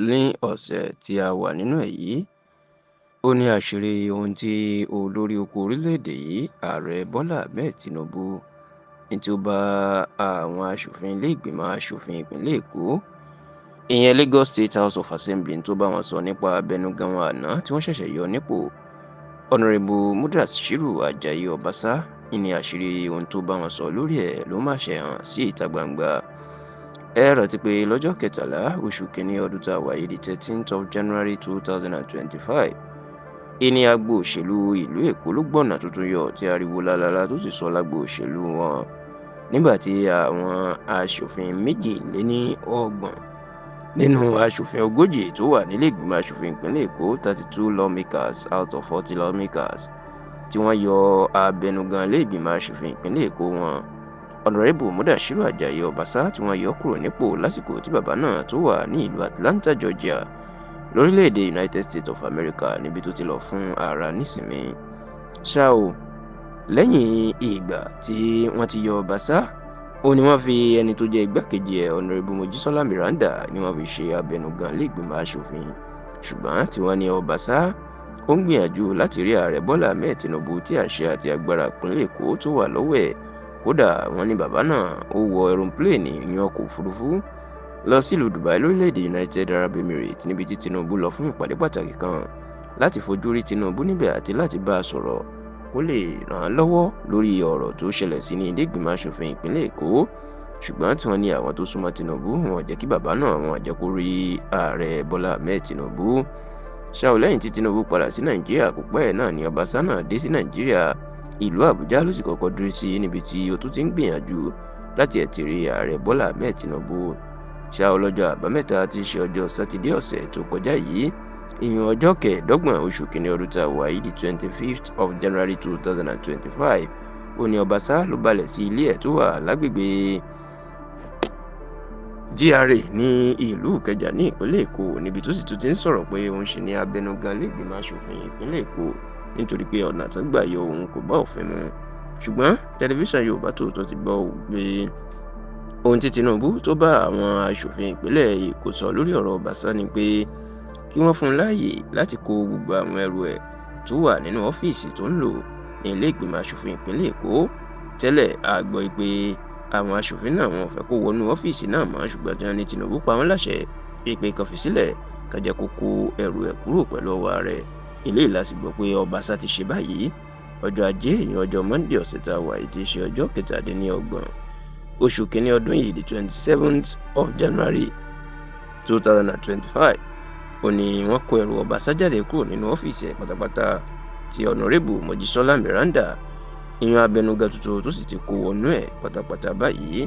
Ní ọ̀sẹ̀ tí a wà nínú ẹ̀ yìí, ó ní àṣírí ohun tí olórí oko orílẹ̀-èdè yìí, Ààrẹ Bọ́lá Ahmed Tinubu, ní tí ó bá àwọn aṣòfin ilé ìgbìmọ̀ aṣòfin ìpínlẹ̀ Èkó, ìyẹn Lagos State House of Assembly, tó bá wọn sọ nípa abẹnugan wọn àná tí wọ́n ṣẹ̀ṣẹ̀ yọ nípò, Ọ̀nàrẹ́bù Mudashiru Ajayi Ọbaṣá, ní àṣírí ohun tó bá wọn sọ lórí ẹ̀ ló má ṣe hàn sí ìta gbangba. Ẹ rántí pé lọ́jọ́ 13 oṣù kínní ọdún tá a wà yìí, the 13th of January 2025, ìní agbo òṣèlú ìlú Èkó ló gbọ̀nà tuntun yọ tí ariwo lálálá tó sì sọ lágbo òṣèlú wọn nígbà tí àwọn aṣòfin 32 nínú aṣòfin 40 tó wà nílé ìgbìmọ̀ aṣòfin ìpínlẹ̀ Èkó, 32 lawmakers out of 40 lawmakers, tí wọ́n yọ abẹnugan ilé ìgbìmọ̀ aṣòfin ìpínlẹ̀ Èkó wọn, Ọ̀nàrẹ́bù Mudashiru Ajayi Ọbaṣá, tí wọ́n yọ kúrò nípò lásìkò tí bàbá náà tó wà ní ìlú Atlanta, Georgia, lórílẹ̀‐èdè United States of America, níbi tó ti lọ fún ara nísinmi. Ṣá o, lẹ́yìn ìgbà tí wọ́n ti yọ Ọbaṣá, ó ní wọ́n fi ẹni tó jẹ́ igbákejì ẹ̀, Ọ̀nàrẹ́bù Mojísọ́lá Miranda, ni wọ́n fi ṣe abẹnugan ilé ìgbìmọ̀ aṣòfin. Ṣùgbọ́n tí wọ́n ní Ọbaṣá ó ń gbìyànjú láti rí Ààrẹ Bọ́lá Ahmed Tinubu, tí àṣẹ àti agbára ìpínlẹ̀ Èkó tó wà lọ́wọ́ ẹ̀. Kódà, wọ́n ní bàbá náà ó wọ aeroplane, ìyẹn ọkọ̀ òfurufú, lọ sílùú Dubai lórílẹ̀‐èdè United Arab Emirates, níbi tí Tinubu lọ fún ìpàdé pàtàkì kan, láti fojú rí Tinubu níbẹ̀ àti láti bá a sọ̀rọ̀ kó lè ràn án lọ́wọ́ lórí ọ̀rọ̀ tó ṣẹlẹ̀ sí ní ilé ìgbìmọ̀ aṣòfin ìpínlẹ̀ Èkó. Ṣùgbọ́n tí wọ́n ní àwọn tó súnmọ́ Tinubu, wọn jẹ́ kí bàbá náà, wọn jẹ́ kó rí Ààrẹ Bọ́lá Ahmed Tinubu. Ṣá ò, lẹ́yìn tí Tinubu padà sí Nàìjíríà, kò pẹ́ náà ni Ọbaṣá náà dé sí Nàìjíríà. Ìlú Àbújá ló sì kọ́kọ́ dúró sí, níbi tí ó tún ti ń gbìyànjú láti ẹ̀ ti rí Ààrẹ Bọ́lá Ahmed Tinubu. Ṣá ò, lọ́jọ́ Àbámẹ́ta tí í ṣe ọjọ́ Sátidé ọ̀sẹ̀ tó kọjá yìí, ìyẹn ọjọ́ 25 oṣù kìíní ọdún tá a wà yìí, the 25th of January 2025, ó ní Ọbaṣá ló balẹ̀ sí ilé ẹ̀ tó wà lágbègbè GRA ní ìlú Ìkẹjà ní ìpínlẹ̀ Èkó, níbi tó sì tún ti ń sọ̀rọ̀ pé òun ṣì ní abẹnugan ilé ìgbìmọ̀ aṣòfin ìpínlẹ̀ Èkó, nítorí pé ọ̀nà tó gbà yọ òun kò bá òfin mu. Ṣùgbọ́n tẹlifíṣàn Yorùbá Tòótọ́ ti gbọ́ pé ohun tí Tinubu tó bá àwọn aṣòfin ìpínlẹ̀ Èkó sọ lórí ọ̀rọ̀ Ọbaṣá ni pé kí wọ́n fún un láàyè láti kó gbogbo àwọn ẹrù ẹ̀ tó wà nínú ọ́fíìsì tó ń lò ní ilé ìgbìmọ̀ aṣòfin ìpínlẹ̀ Èkó tẹ́lẹ̀. A gbọ́ pé àwọn aṣòfin náà, wọn ò fẹ́ kó wọnú ọ́fíìsì náà mọ́, ṣùgbọ́n tí wọ́n ní Tinubu pa wọ́n láṣẹ pé kán fi sílẹ̀, ká jẹ́ kó kó ẹrù ẹ̀ kúrò pẹ̀lú ọwọ́ rẹ̀. Eléyìí la sì gbọ́ pé Ọbaṣá ti ṣe báyìí. Ọjọ́ Ajé, ìyẹn ọjọ́ Monday ọ̀sẹ̀ tá a wà yìí, tí í ṣe ọjọ́ 27 oṣù kínní ọdún yìí, the 27th of January 2025, ó ní wọ́n kó ẹrù Ọbaṣá jáde kúrò nínú ọ́fíìsì ẹ̀ pátápátá, tí Ọ̀nàrẹ́bù Mojísọ́lá Miranda, ìyẹn abẹnugan tuntun, tó sì ti kó wọnú ẹ̀ pátápátá báyìí.